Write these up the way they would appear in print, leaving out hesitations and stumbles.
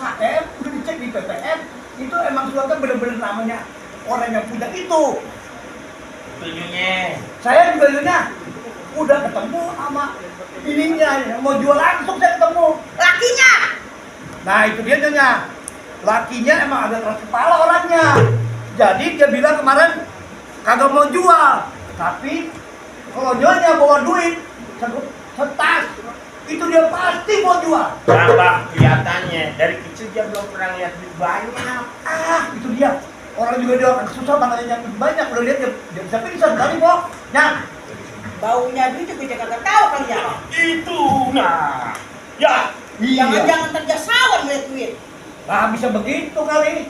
SHM, udah dicek di PPM, itu emang Sultan bener-bener namanya orang yang punya itu. Tujuhnya. Saya juga dulunya udah ketemu sama ininya, mau jual langsung saya ketemu. Lakinya. Nah itu dia nyonya, lakinya emang ada keras kepala orangnya. Jadi dia bilang kemarin kagak mau jual, tapi kalau nyonya bawa duit setas, itu dia pasti mau jual. Bang, kelihatannya dari kecil dia belum pernah lihat duit banyak. Itu dia. Orang juga dia akan susah banget yang banyak. Udah lihat dia bisa pingsan tadi kok. Nah, Baunya duit juga dia kagak tahu kali ya. Itu nah. Ya, Jangan-jangan terjasawan melihat duit. nah bisa begitu kali.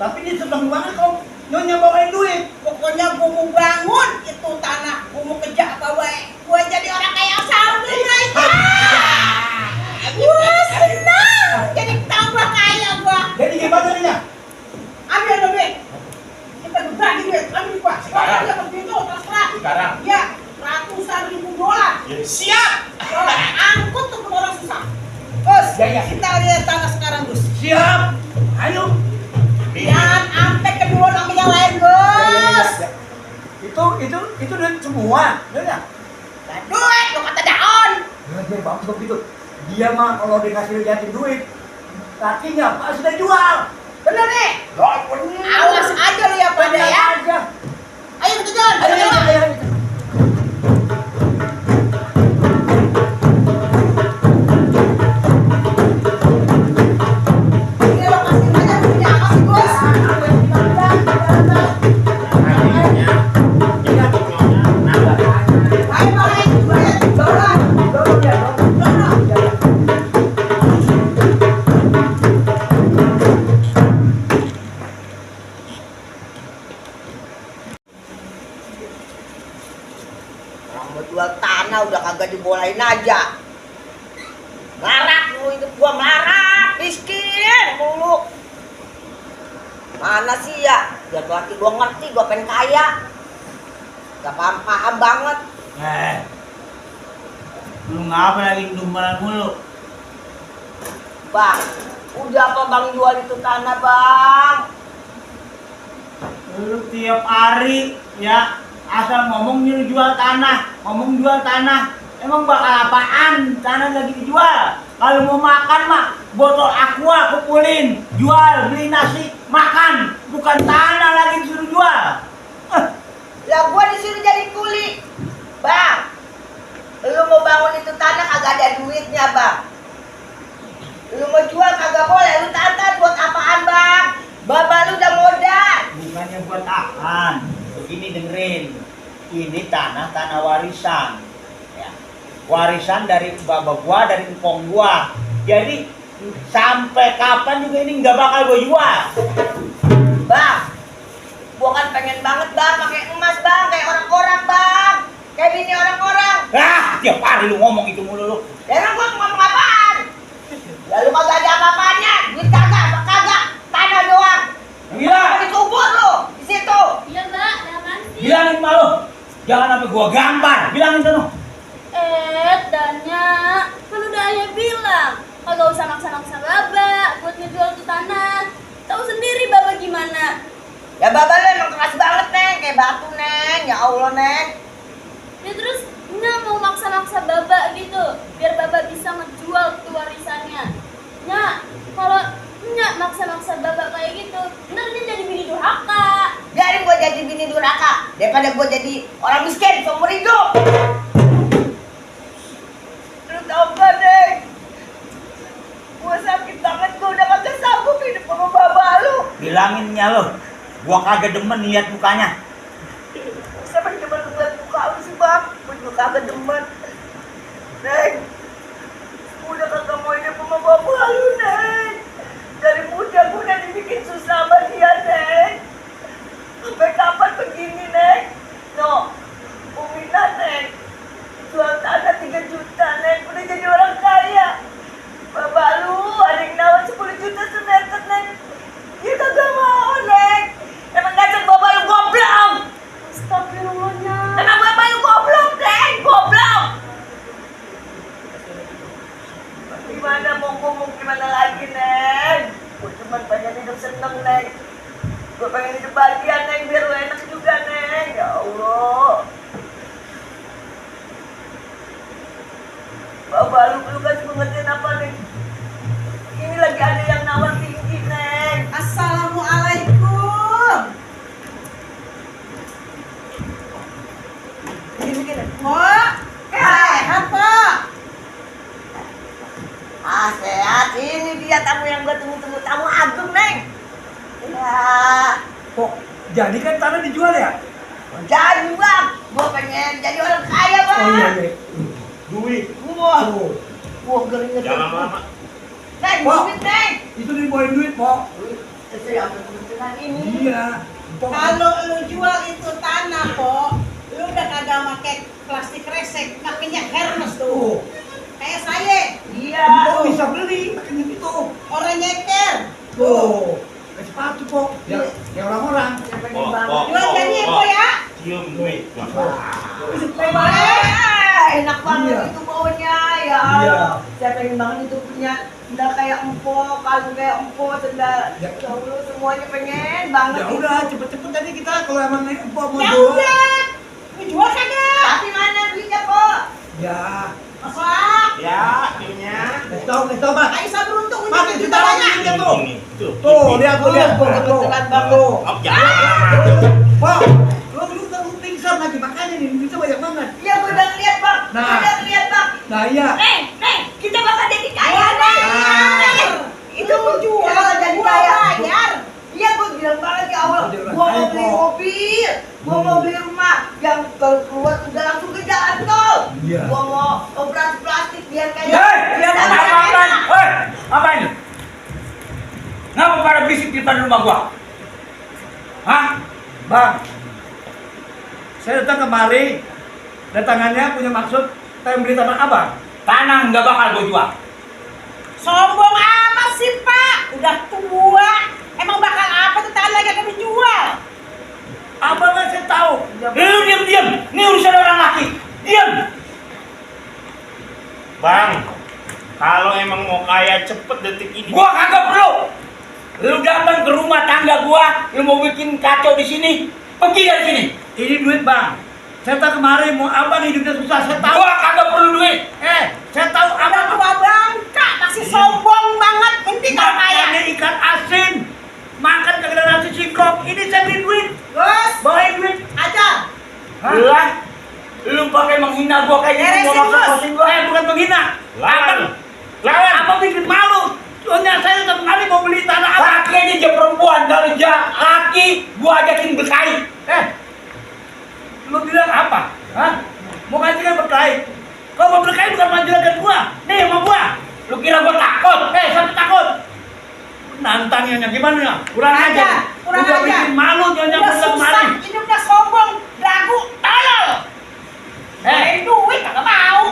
Tapi dia seneng banget kok nyonya bawain duit. Pokoknya gua mau bangun itu tanah, gua mau kerja apa baik. Gua jadi orang kaya saudara aja. Gua senang jadi tambah kaya gua. Jadi gimana nih? Ambil duit. Kita berbagi duit, ambil gua. Sekarang dia begitu terserah. Sekarang. Ya, ratusan ribu dolar. Ya, siap. Angkut tuh orang susah. Gus, Ya. kita lihat tanah sekarang Gus. Siap. Ayo. Jangan sampai kedua sama yang lain Gus. Ya. Itu duit semua, nyonya. Nah, duit, lu kata daun. Dia bagus begitu. Dia mah kalau dikasih liatin duit, kakinya pas sudah jual. Bener nih. Awas aja lu ya pada ya. Aja. Ayo kita jalan. Ayo, ayo, ayo, ayo. Ini lo kasih banyak punya apa sih Gus? Ayo balik, balik, jalan. Orang mau jual tanah udah kagak dibolehin aja. Melarat lu, hidup gua melarat, miskin mulu. Mana sih ya? Biar laki gua ngerti, gua pengen kaya. Gak paham banget. Lu ngapa lagi dumbalan mulu? Bang, udah apa bang jual itu tanah bang? Lu tiap hari ya asal ngomong nyuruh jual tanah, ngomong jual tanah. Emang bakal apaan tanah lagi dijual? Kalau mau makan mah botol aqua kumpulin, jual, beli nasi, makan. Bukan tanah lagi disuruh jual. Lah gua disuruh jadi kuli. Bang, lu mau bangun itu tanah kagak ada duitnya bang. Lu mau jual kagak boleh, lu tahan buat apaan bang? Bapak lu udah modal. Bukannya buat apaan? Begini dengerin, ini tanah warisan. Ya. Warisan dari bapak gua, dari empong gua. Jadi sampai kapan juga ini nggak bakal gua jual. Bang, gua kan pengen banget bang pakai emas bang, kayak orang-orang bang, kayak bini orang-orang. Tiap hari lu ngomong itu mulu lu. Emang gua ngomong apaan? Lalu kagak ada apa-apanya, duit kagak, apa kagak, tanah doang. Gila. Dikubur lu di situ. Iya mbak, ada apaan sih? Bilangin sama lu. Jangan sampai gua gambar. Bilangin sono. Danya, kan udah ayah bilang kagak usah maksa-maksa baba buat ngejual tuh tanah. Tahu sendiri baba gimana? Ya bapak lu emang keras banget neng, kayak batu neng, ya Allah neng. Ya terus nggak mau maksa-maksa baba gitu, biar baba bisa ngejual tuh warisannya. Nya, kalau nggak maksa-maksa baba kayak gitu, ntar dia jadi bini durhaka. Biarin gua jadi bini durhaka daripada gua jadi orang miskin seumur hidup. Lu tau gak neng? Gua sakit banget, gua udah kagak sanggup hidup sama bapak lu. Bilanginnya lu. Gua kagak demen lihat mukanya. Siapa yang demen ngeliat muka lu sih bang? Gua juga kagak demen. Neng, gua udah kagak mau hidup sama bapak lu neng. Dari muda gua udah dibikin susah sama dia neng. Sampai kapan begini neng? No, Umina neng, jual tanah 3 juta neng, udah jadi orang kaya. Bapak lu ada yang nawar 10 juta semeter neng. Dia kagak mau neng. Emang ngajak bapak lu goblok. Astagfirullahnya. Emang bapak lu goblok neng, goblok. Gimana mau gimana lagi neng? seneng Neng. Gue pengen hidup bahagia Neng, biar lu enak juga Neng. Ya Allah. Bapak lu kasih pengertian apa Neng? Ini lagi ada yang nawar tinggi Neng. Assalamualaikum. Gini Neng. Pok, sehat Pok. Sehat, ini dia tamu yang gue tunggu-tunggu, tamu agung Neng. Ya, Kok jadi kan tanah dijual ya? jadi bang, gue pengen jadi orang kaya bang. Oh iya iya. Duit. Wah, Oh. wah keringet. Jangan lama. Neng, Pok. duit Neng. Itu dibawain duit, Pok. Saya ambil keuntungan ini. Iya. Pok. Kalau lu jual itu tanah Pok, lu udah kagak pakai plastik resek, makanya Hermes tuh. Tuh. Kayak saya, Iya. Pok bisa beli pakai itu. orang nyeker. Tuh. Kayak sepatu, Pok. Ya, kayak orang-orang. Saya pengen Pok, banget. Pok. Jual jadi ya Pok ya. Cium duit. Enak banget Iya. itu baunya ya. Iya. Saya pengen banget itu punya sendal kayak empok, kalung kayak empok, sendal. Ya. Ya Allah, semuanya pengen banget. Ya udah, cepet-cepet tadi kita kalau emang Pok mau Ya jual. udah, lu jual kagak? Tapi mana duitnya kok? Ya. Masak. Ya, akhirnya. Kasih tau, Pak. Aisyah beruntung Makin ujungnya kita juga banyak. duitnya tuh. Ini, tuh. Tuh, lihat tuh, lihat tuh. Kebetulan banget. Tuh. Oh, jangan lama. Pok, lu pingsan lagi makanya nih, duitnya banyak banget. Iya, gue udah ngeliat bang. Nah. Gue udah ngeliat bang. Nah, iya. Neng, kita bakal jadi kaya Neng. Ah. Itu Lu jual, kita bakal jadi gua kaya. bayar. Iya, gue bilang banget di awal. Jadi orang Gue mau kaya, beli Pok. mobil, gue mau beli rumah. Yang kalau keluar udah langsung ke jalan tol. Iya. Gue mau operasi plastik biar kayak. Hei, biar apa kayak apa? enak. Hei, apa ini? Ngapa pada berisik di depan rumah gua? Hah? Bang, saya datang kemari, datangannya punya maksud pengen beli tanah abang. Tanah nggak bakal gua jual. Sombong amat sih Pak, udah tua. Emang bakal apa tuh tanah lagi akan dijual? Abang kan saya tahu. Lu diam. Ini urusan orang laki. Diam. Bang, kalau emang mau kaya cepet detik ini. Gua kagak perlu. Lu datang ke rumah tangga gua, lu mau bikin kacau di sini, pergi dari sini. Ini duit bang. Saya datang kemari mau abang hidupnya susah. Saya tahu. Gua kagak perlu duit. Saya tahu Udah abang tua bangka, masih sombong banget. Penting kalau kaya. makannya ikan asin, makan kagak ada nasi singkong. Ini saya beli duit. Terus, Bawain duit. ajar. Hah? Lah, lu pakai menghina gua kayak gitu, Beresin, mau Bos. maksa-maksain gua. Bukan menghina. Lawan. Lawan. Abang bikin malu. Soalnya saya datang kemari mau beli tanah abang. Laki aja dia perempuan, kalau laki gua ajakin berkait. Lu bilang apa? Hah? Mau ngajakin berkait? Kalau mau berkait bukan majalah gua. Nih sama gua. Lu kira gua takut? Sampai takut. Nantangnya gimana? Kurang Ajar, aja. kurang Udah ajar. bikin malu nyonya Udah pulang susah, kemarin. ini udah sombong, ragu, tolol. Duit kagak mau.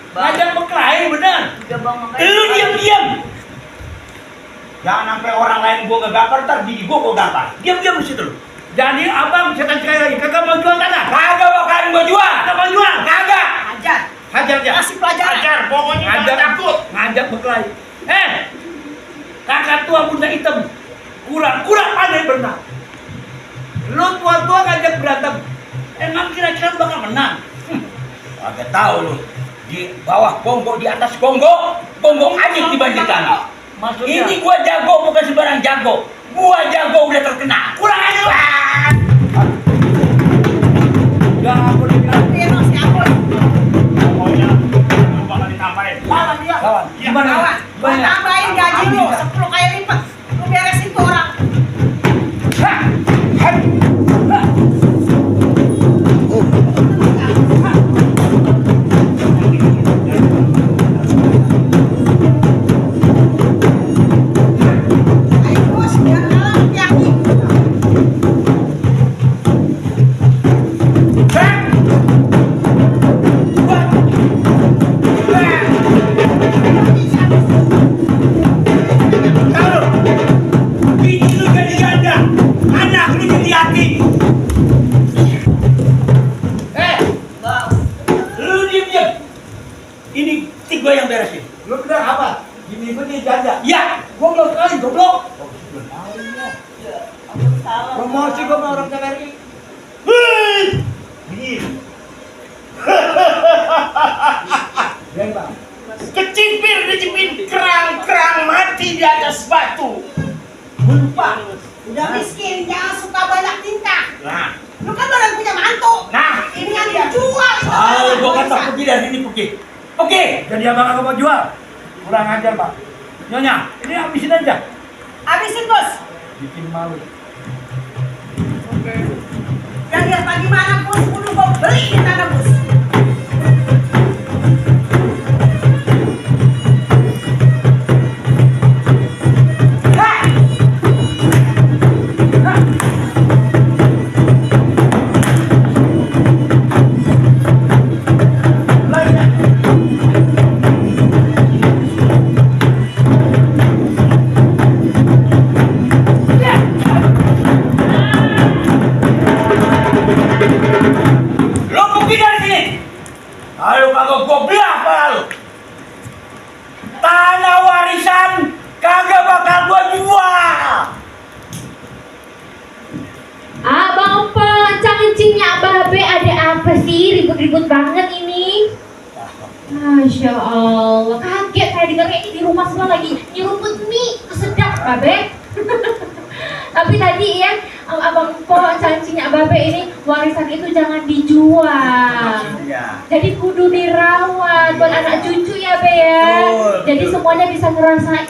Ngajak berkelahi bener. Udah bang makanya. Lu diam. Jangan sampai orang lain gua ngegapar, ntar bini gua gapar. Diam di situ lu. Jadi abang setan sekali lagi kagak mau jual tanah. Kagak bakalan gua jual. Kagak mau jual. Kagak. Ajar, Hajar dia. kasih pelajaran. Ajar, pokoknya jangan Ngajak takut. ngajak berkelahi. Kakak tua bunda hitam. Kurang pandai berenang. Lu tua-tua ngajak berantem. Emang kira-kira lu bakal menang? Kagak tahu lu. Di bawah gonggong, di atas gonggong aja dibanding tanah. Maksudnya? Ini gua jago bukan sembarang jago. Gua jago udah terkenal. Kurang aja lu. Udah aku udah bilang. Biro si Apoy. Pokoknya lu bakal ditambahin. Lawan dia. Lawan. Gimana? Lawan. Gua Banyak. tambahin gaji lu 10 kali lipat. Lu beresin tuh orang. Ayo bos, biar kalah yakin. Bini lu jadi ganda, anak lu jadi yatim. Lu diem. Ini gua yang beresin. Lu bilang apa? Gini gua dia janda. Ya, Goblok sekali, goblok. Emosi gua sama orang TVRI. Bang. Kecipir kerang mati di atas batu. Lupa. Udah miskin, jangan suka banyak tinta. Nah, Lu kan baru punya mantu. nah Ini yang dijual. Ah, gua kata pergi dari sini pergi. Oke. Jadi abang kagak mau jual. Kurang ajar, Pak. Nyonya, ini habisin aja. Habisin, Bos. Bikin malu. Yang lihat bagaimana, Bos. Udah gua beli di tanah, Bos. Lo pergi dari sini. Ayo kagak gua bilang apa lu. Tanah warisan kagak bakal gua jual. Abang pencang-encingnya Abah Be, ada apa sih? Ribut-ribut banget ini. Masya Allah, kaget saya dengarnya ini di rumah semua lagi nyeruput mie, kesedap Abah Be. Tapi tadi ya, abang pencang-encingnya Abah Be ini warisan itu jangan dijual. maksudnya. Jadi kudu dirawat buat anak cucu ya Be ya. Betul, Jadi betul. semuanya bisa ngerasain